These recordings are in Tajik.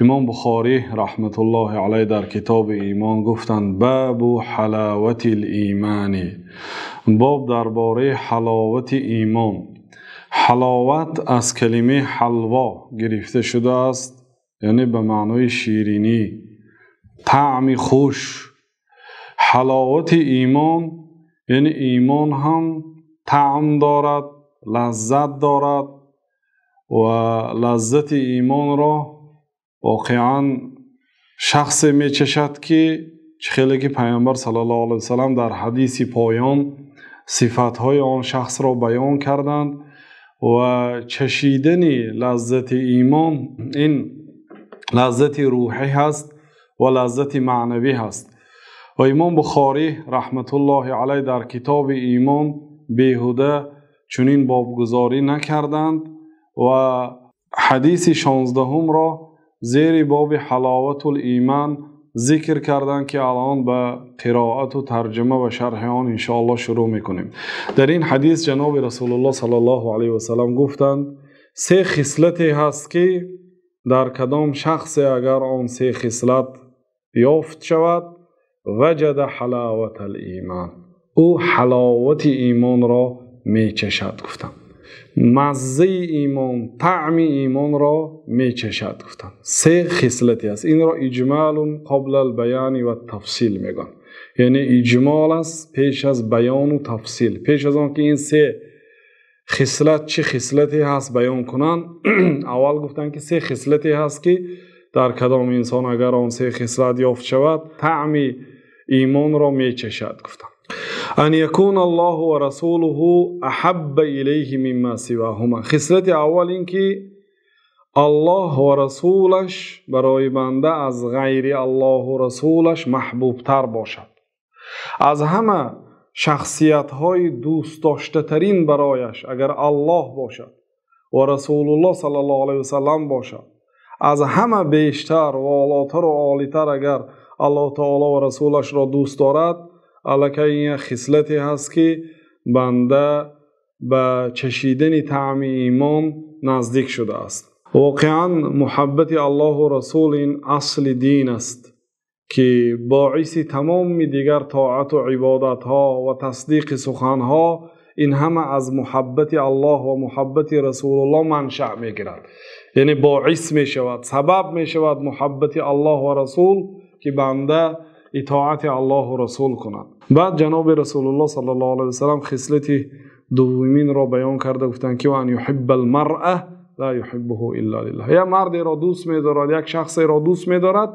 Имом Бухорӣ раҳматуллоҳи алайҳ дар китоби Имон гуфтанд: бобу ҳаловатил имон, боб дар бораи ҳаловати имон. Ҳаловат аз калимаи ҳалво гирифта шудааст, яъне ба маънои ширинӣ, таъми хуш. Ҳаловати имон яъне имон ҳам таъм дорад, лаззат дорад ва лаззати имонро воқеан шахсе мечашад, ки хеле ки Паёмбар саллаллоҳу алайҳи васаллам дар ҳадиси поён сифатҳои он шахсро баён карданд ва чашидани лаззати имон ин лаззати рӯҳӣ ҳаст ва лаззати маънавӣ ҳаст. Ва Имом Бухорӣ раҳматуллоҳи алайҳ дар китоби Имон беҳуда чунин бобгузорӣ накарданд ва ҳадиси 16-ро зери боби ҳаловатул имон зикр карданд, ки алан ба қироат ва тарҷума ва шарҳи он иншоаллоҳ шурӯъ мекунем. Дар ин ҳадис ҷаноби Расулуллоҳ саллаллоҳу алайҳи васаллам гуфтанд: се хислате ҳаст, ки дар кадом шахсе агар он се хислат ёфт шавад, ваҷада ҳаловатал имон, ӯ ҳаловати имонро мечашад. Гуфтанд маззаи имон, таъми имонро мечашад. Гуфтанд се хислате аст. Инро иҷмалун қаблал баёни ва тафсил мегӯянд, яъне иҷмол аст пеш аз баён ва тафсил. Пеш аз он ки ин се хислат чӣ хислате ҳаст баён кунанд, аввал гуфтанд ки се хислате ҳаст, ки дар кадом инсон агар он се хислат ёфт шавад, таъми имонро мечашад. Гуфтанд ан якуна Аллоҳу ва расулуҳу аҳабба илайҳи мимма сиваҳума. Хислати аввал ин ки Аллоҳ ва расулаш барои банда аз ғайри Аллоҳу расулаш маҳбубтар бошад. Аз ҳама шахсиятҳои дӯстдоштатарин барояш агар Аллоҳ бошад ва Расулуллоҳ саллаллоҳу алайҳи васаллам бошад, аз ҳама бештар волотар ва олитар агар Аллоҳ таоло ва расулашро дӯст дорад, аллакай ин як хислате ҳаст, ки банда ба чашидани таъми имон наздик шудааст. Воқеан муҳаббати Аллоҳу расул ин асли дин аст, ки боиси тамоми дигар тоату ибодатҳо ва тасдиқи суханҳо, ин ҳама аз муҳаббати Аллоҳ ва муҳаббати Расулуллоҳ маншаъ мегирад. Яъне боис мешавад, сабаб мешавад муҳаббати Аллоҳ ва расул, ки банда итоати Аллоҳу расул кунад. Баъд ҷаноби Расулуллоҳ саллаллоҳу алайҳи васаллам хислати дуввуминро баён карда гуфтанд, ки ан юҳиббал маръа ла юҳиббуҳу илла лиллаҳ. Як мардеро дӯст медорад, як шахсеро дӯст медорад,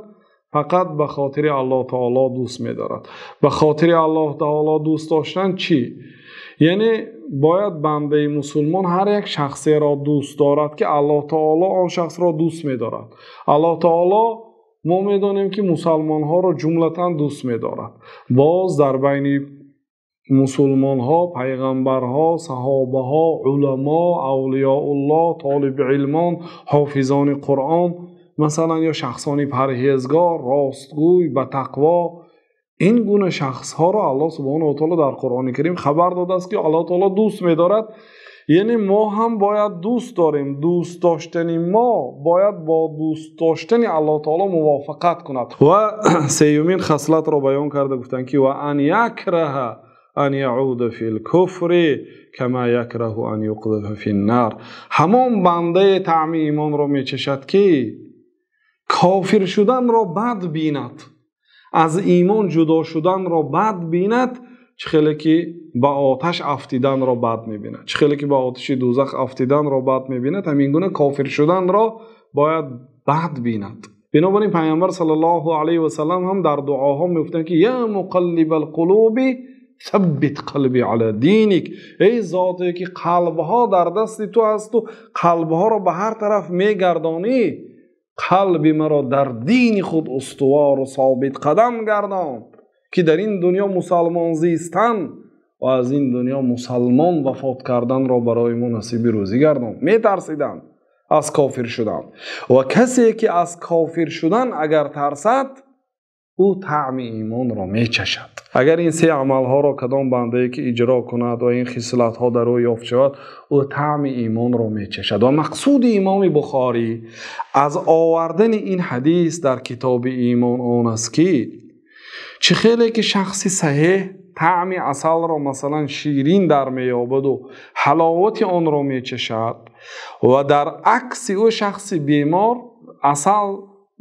фақат ба хотири Аллоҳ таоло дӯст медорад. Ба хотири Аллоҳ таоло дӯст доштан чӣ? Яъне бояд бандаи мусулмон ҳар як шахсеро дӯст дорад, ки Аллоҳ таоло он шахсро дӯст медорад. Аллоҳ таоло мо медонем, ки мусалмонҳоро ҷумлатан дӯст медорад. Боз дар байни мусулмонҳо пайғамбарҳо, саҳобаҳо, уламо, авлиёуллоҳ, толиби илмон, ҳофизони Қуръон, масалан, ё шахсони парҳезгор, ростгӯй, ба тақво, ин гуна шахсҳоро Аллоҳ субҳонаҳу ва таоло дар Қуръони Карим хабар додааст, ки Аллоҳ таоло дӯст медорад. Яъне мо ҳам бояд дӯст дорем. Дӯст доштани мо бояд бо дӯст доштани Аллоҳ таоло мувофиқат кунад. Ва сеюмин хаслатро баён карда гуфтанд, ки ва ан якраҳа ан яъуда фил куфри кама якраҳу ан юқзафа фин нар. Ҳамон бандае таъми имонро мечашад, ки кофир шуданро бад бинад, аз имон ҷудо шуданро бад бинад, чӣ хеле ки ба оташ афтиданро бад мебинад, чӣ хеле ки ба оташи дӯзах афтиданро бад мебинад, ҳамин гуна кофир шуданро бояд бад бинад. Бинобар ин Паёмбар саллаллоҳу алайҳи васаллам ҳам дар дуоҳо мегуфтанд, ки я муқаллибал қулуби саббит қалби ала диник. Эй зоте ки қалбҳо дар дасти ту ҳаст ва қалбҳоро ба ҳар тараф мегардонӣ, қалби маро дар дини худ устувор ва собит қадам гардон, ки дар ин дунё мусалмон зистан ва аз ин дунё мусалмон вафот карданро барои мо насиби рӯзӣ гардон. Метарсиданд аз кофир шудан. Ва касе ки аз кофир шудан агар тарсад, ӯ Ӯ таъми имонро мечашад. Агар ин се амалҳоро кадом бандае ки иҷро кунад ва ин хислатҳо дар ӯ ёфт шавад, ӯ таъми имонро мечашад. Ва мақсуди имоми Бухорӣ аз овардани ин ҳадис дар китоби имон он аст, ки чӣ хеле ки шахси саҳеҳ таъми асалро, масалан, ширин дар меёбад ва ҳаловати онро мечашад, ва дар акси ӯ шахси бемор асал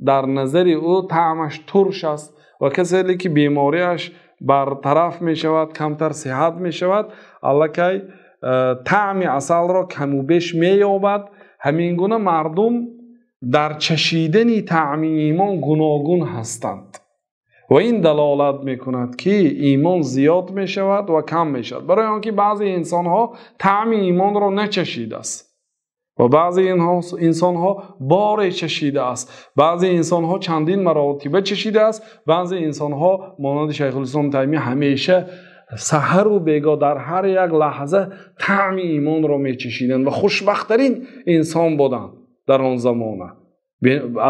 дар назари ӯ таъмаш турш аст, ва касе ки бемориаш бартараф мешавад, камтар сиҳат мешавад, аллакай таъми асалро каму беш меёбад. Ҳамин гуна мардум дар чашидани таъми имон гуногун ҳастанд ва ин далолат мекунад, ки имон зиёд мешавад ва кам мешавад. Барои он ки баъзе инсонҳо таъми имонро начашидааст ва баъзе инсонҳо боре чашидааст, баъзе инсонҳо чандин маротиба чашидааст, баъзе инсонҳо монанди Шайхулислом Таймия ҳамеша саҳару бегоҳ дар ҳар як лаҳза таъми имонро мечашиданд ва хушбахттарин инсон буданд дар он замона.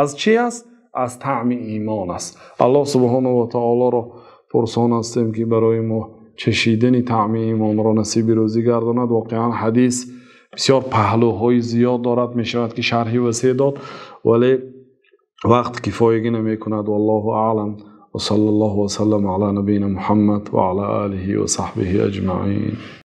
Аз чӣ аст? Аз таъми имон аст. Аллоҳ субҳонаҳу ва таолоро пурсон ҳастем, ки барои мо чашидани таъми имонро насиби рӯзӣ гардонад. Воқеан ҳадис бисёр паҳлӯҳои зиёд дорад, мешавад ки шарҳи васеъ дод, вале вақт кифоягӣ намекунад. Валлоҳу аълам, ва саллаллоҳу васаллам ала набийина Муҳаммад ва ала олиҳи ва саҳбиҳи аҷмаин.